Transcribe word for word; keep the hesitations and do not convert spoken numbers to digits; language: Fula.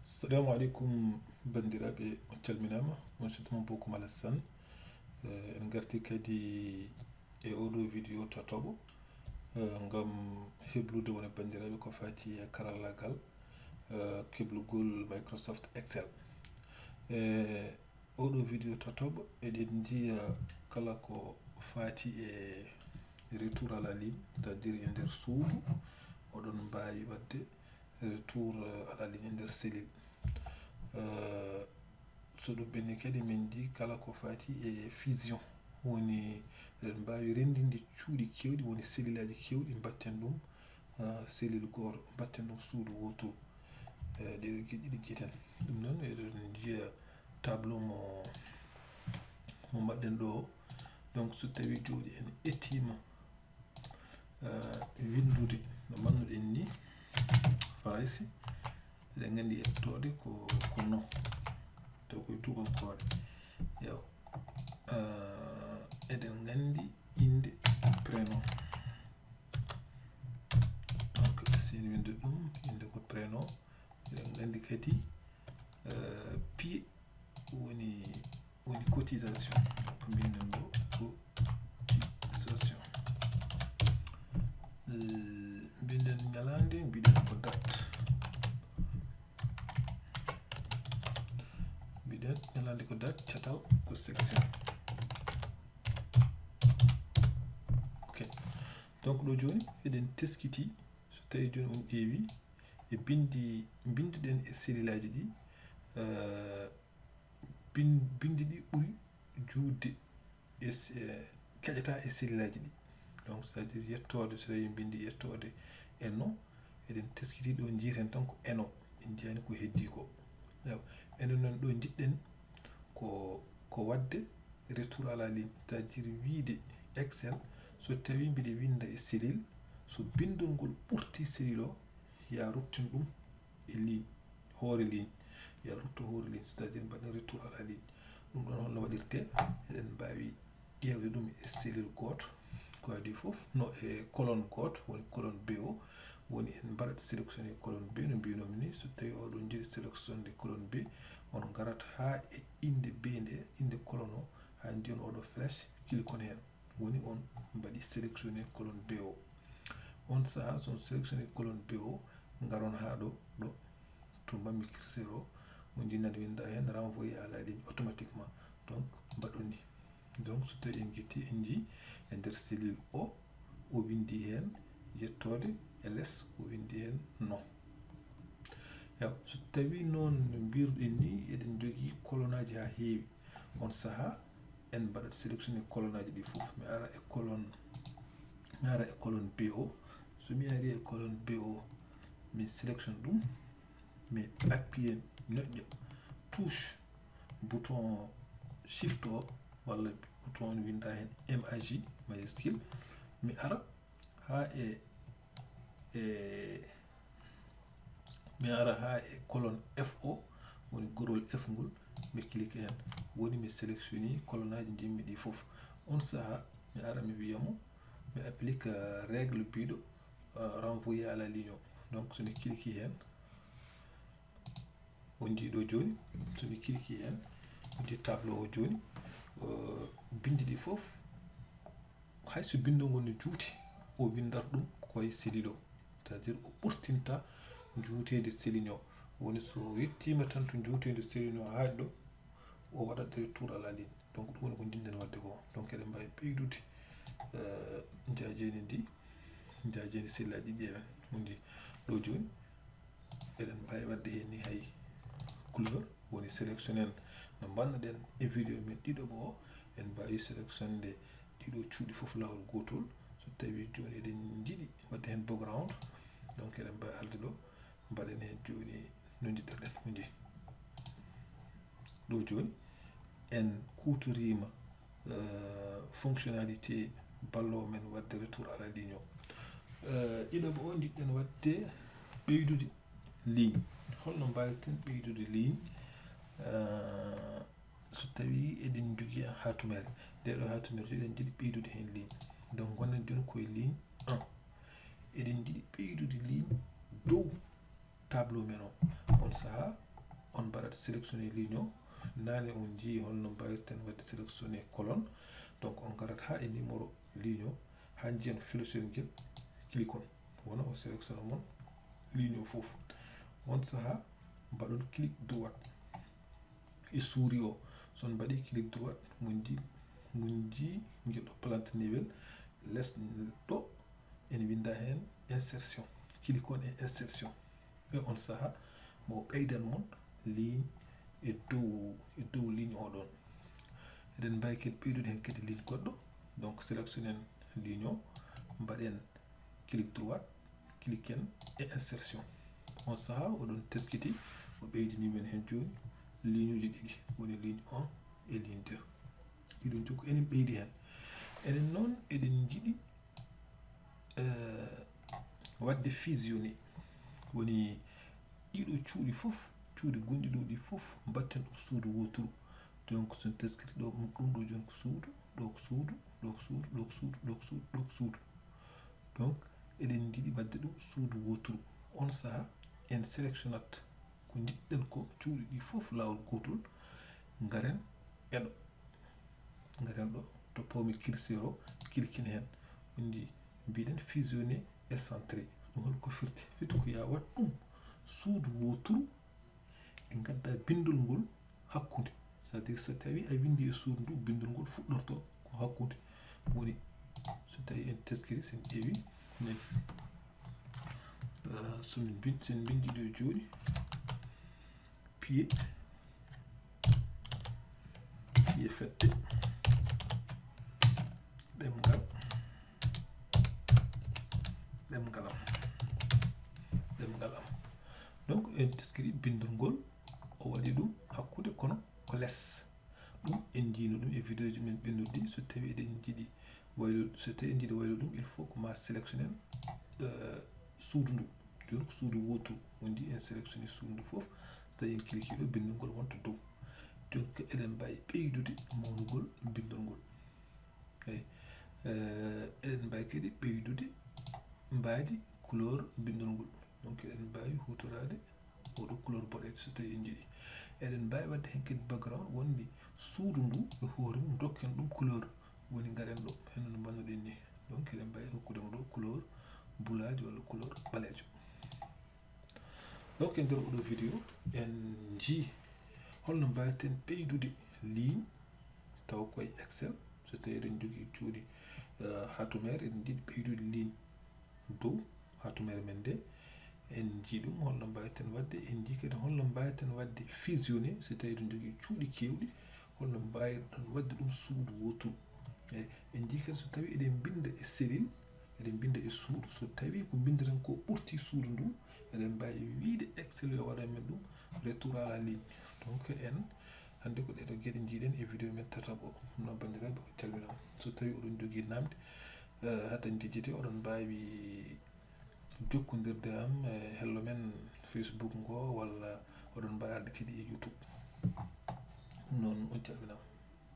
Assalamu aleykum, banndiraaɓe, on calminaama. On suudu mon Bokum Alassane. Eh, en ngarti kadi e oɗo vidéo tataɓo, eh, ngam heblude won e banndiraaɓe ko faati e karallaagal, eh, keblugol Microsoft Excel. Eh, oɗo vidéo tataɓo, eɗen njiya kala ko faati e retour à la ligne, c'est-à-dire e nder suudu, oɗon mbaawi waɗde retour, eh, à la ligne e nder cellule. Eh, so ɗum ɓenni kadi, min njii kala ko faati e fusion, woni eɗen mbaawi renndinde cuuɗi keewɗi, woni cellule aji keewɗi, mbaɗten ɗum, eh, cellule gooto, mbaɗten ɗum suudu wooturu. Eh, ɗeɗo geɗe ɗiɗi njiiten. Ɗum noon, eɗen njiya tableau mo, mo mbaɗɗen ɗo o. Donc, so tawii jooni en ettiima, eh, winndude no mbaɗnoɗen ni, Farayse, eɗen nganndi ettoode ko, ko non. Taw koye tuubankoore. Yo, eh, eɗen nganndi innde, prénom. Donc, esen winnde ɗum, innde ko prénom. Eɗen nganndi kadi, eh, P woni, woni cotisation. Ko mbinden ɗo, cotisation. Eh, mbinden ñalaande, mbiɗen ko date. Mbiɗen ñalaande ko date, catal ko section. Ok. Donc, ɗo jooni eɗen teskiti, so tawi jooni on ƴeewi e binndi, mbinnduɗen e cellule aji ɗi, eh, bin-, binndi ɗi ɓuri juutde e s-, e, keƴata e cellule aji ɗi. Donc, c'est-à-dire yettoode, so tawi binndi yettoode e non, eɗen teskiti ɗo, njiiten tan ko e non, en njiyaani ko heddii ko. Ewa, enen noon ɗo njiɗɗen ko, ko waɗde retour à la ligne, c'est-à-dire wiide Excel, so tawi mbiɗa winnda e cellule, so binndol ngol ɓurti cellule o, ya ruttin ɗum e ligne, hoore ligne, ya rutto hoore ligne, c'est-à-dire mbaɗen retour à la ligne. Ɗum ɗon holno waɗirtee? Eɗen mbaawi ƴeewde ɗum e cellule gooto, ko adii fof, no e colonne gooto, woni colonne B o, woni en mbaɗat sélectionner colonne B, no mbiynomi ni, so tawi oɗon njiɗi sélectionner colonne B, on ngarat haa e innde B nde, innde colonne o, haa njiyon oɗo flèche, cliquon heen. Woni on mbaɗi sélectionner colonne B o. On sahaa, so on sélectionner colonne B o, ngaron haa ɗo, ɗo, to mbaɗmi curseur o, on njiɗi nana winnda heen renvoyer à la ligne automatiquement. Donc, mbaɗon ni. Donc, so tawi en njetti, en njii e nder cellule o, o winndi heen yettoode, e les o winndi heen non. Yaw, so tawi noon no mbiruɗen ni, eɗen njogii colonne aji haa heewi. On sahaa, en mbaɗat sélectionner colonne aji ɗi fof. Mi ara e colonne, mi ara e colonne B o. So mi ari e colonne B o, mi sélectionne ɗum, mi appuie, mi ñoƴƴa touche bouton shift o, walla bouton on winnda heen M A J majuscule. Mi ara haa e, e, mi ara haa e colonne F o, woni gorol F ngol, mi clique heen. Woni mi sélectionner colonne aji njimmi ɗi fof. On sahaa, mi ara mi wiya mo, mi applique, euh, règle biɗo, euh, renvoyer à la ligne o. Donc, so mi clique heen, on njii ɗo jooni, so mi clique heen, on njii tableau o jooni, euh, binndi ɗi fof, hay so binndol ngol no juuti, o winndat ɗum ko e cellule o. C'est-à-dire o ɓurtinta njuuteendi cellule o. Woni so yettiima tan to njuuteendi cellule o haa ɗo, o waɗat retour à la ligne. Donc, ɗum woni ko njiɗɗen waɗde ko. Donc, eɗen mbaawi ɓeydude, eh, njaajeeni ndi, njaajeeni cellule aji ɗi ƴeewen. On njii ɗo jooni, eɗen mbaawi waɗde heen ni hay couleur, woni sélectionner no mbaɗnoɗen e vidéo men ɗiɗaɓo o, en mbaawi sélectionner ɗiɗo cuuɗi fof laawol gootol. So tawii jooni eɗen njiɗi waɗde heen background, donc eɗen mbaawi arde ɗo, mbaɗen heen jooni no njiɗirɗen, on njii. Ɗo jooni en kuutoriima, euh, fonctionnalité balloowo men waɗde retour à la ligne o. Euh, ɗiɗaɓo o, njiɗɗen waɗde ɓeydude ligne. Holno mbaawirten ɓeydude ligne? Euh, so tawii eɗen njogii haatumere, nde ɗo haatumere jooni eɗen njiɗi ɓeydude heen ligne. Donc, ngonen jooni ko e ligne un. Eɗen njiɗi ɓeydude ligne dow tableau men o. On sahaa, on mbaɗat sélectionné ligne o. Naane on njii holno mbaawirten waɗde sélectionné colonne. Donc on ngarat haa e numéro ligne o, haa njiyen flèche ngel, clique on. Wona o sélectionné mon ligne o fof. On sahaa mbaɗon clic droit e souris o. So on mbaɗi clic droit, mon njii, mon njii ngel ɗo plante nouvelle, les ɗo ene winnda heen insertion. Clique on e insertion. E on sahaa mo ɓeydan mon ligne e dow, e dow ligne o ɗon. Eɗen mbaawi kadi ɓeydude heen kadi ligne goɗɗo. Donc sélectionné en ligne o, mbaɗen clic droit, clique en e insertion. On sahaa oɗon teskiti, o ɓeydini men heen jooni ligne uji ɗiɗi, woni ligne un e ligne deux. Ɗiɗon jogo enen ɓeydi heen. Enen noon eɗen njiɗi, eh, waɗde fusionné. Woni ɗiɗo cuuɗi fof, cuuɗi gonɗi ɗo ɗi fof, mbatten ɗum suudu wooturu. Donc so en teskiti ɗo, ɗum ɗo jooni ko suudu, ɗo ko suudu, ɗo ko suudu, ɗo ko suudu, ɗo ko suudu, ɗo ko suudu. Donc eɗen njiɗi waɗde ɗum suudu wooturu. On sahaa en sélectionnat ko njiɗɗen ko, cuuɗi ɗi fof laawol gootol, ngaren e ɗo. Ngaren ɗo to pawmi curseur o, cliquin heen. On njii mbiɗen fusionné et centré. Ɗum hol ko firti? Firti ko yo a waɗ ɗum suudu wooturu e ngadda binndol ngol hakkunde. C'est-à-dire so tawi a winndi e suudu ndu, binndol ngol fuɗɗorto ko hakkunde. Woni so tawi en teskiri, so en ƴeewi, min, eh, so min bin-, so en mbinndi ɗo jooni, piye, piye fette, ɗemngal, ɗemngal am, ɗemngal am. Donc en teskiri binndol ngol, o waɗi ɗum hakkunde kono ko les. Ɗum en njiino ɗum e vidéo ji men ɓennuɗi. So tawi eɗen njiɗi waylo, so tawi en njiɗi waylo ɗum, il faut ko ma sélectionné en, eh, suudu ndu. Jooni ko suudu wooturu. On njii en sélectionné suudu ndu fof. So tawi en cliqué ɗo, binndol ngol wonta dow. Donc eɗen mbaawi ɓeydude mawnugol binndol ngol. Eyi. Eh, eɗen mbaawi kadi ɓeydude mbaadi couleur binndol ngol. Donc eɗen mbaawi huutoraade oɗo couleur boɗeejo so tawi en njiɗi. Eɗen mbaawi waɗde heen kadi background wonde suudu ndu e hoore mum, dokken ɗum couleur. Woni ngaren ɗo, heno no mbannuɗen ni. Donc eɗen mbaawi hokkude mo ɗo couleur bulaajo walla couleur ɓaleejo. Donc e nder oɗo vidéo en njii holno mbaawirten ɓeydude ligne taw koye Excel. So tawi eɗen njogii cuuɗi, eh, hatumere, eɗen njiɗi ɓeydude ligne dow hatumere men nde, en njii ɗum holno mbaawirten waɗde. En njii kadi holno mbaawirten waɗde fusionné so tawi eɗen njogii cuuɗi keewɗi, holno mbaawirɗon waɗde ɗum suudu wooturu. Eyi, en njii kadi so tawi eɗen mbinnda e cellule, eɗen mbinnda e suudu, so tawi ko mbinndiren ko ɓurti suudu ndu, eɗen mbaawi wiyde Excel yo waɗan men ɗum retour à la ligne. Donc en hannde ko ɗeɗo geɗe njiiɗen e vidéo men tataɓo. Ɗum noon banndiraaɓe, on calminaama. So tawi oɗon njogii namde, eh, hade njejjiti, oɗon mbaawi jokkondirde am e hello men Facebook ngo, walla oɗon mbaawi arde kadi e YouTube. Ɗum noon on calminaama.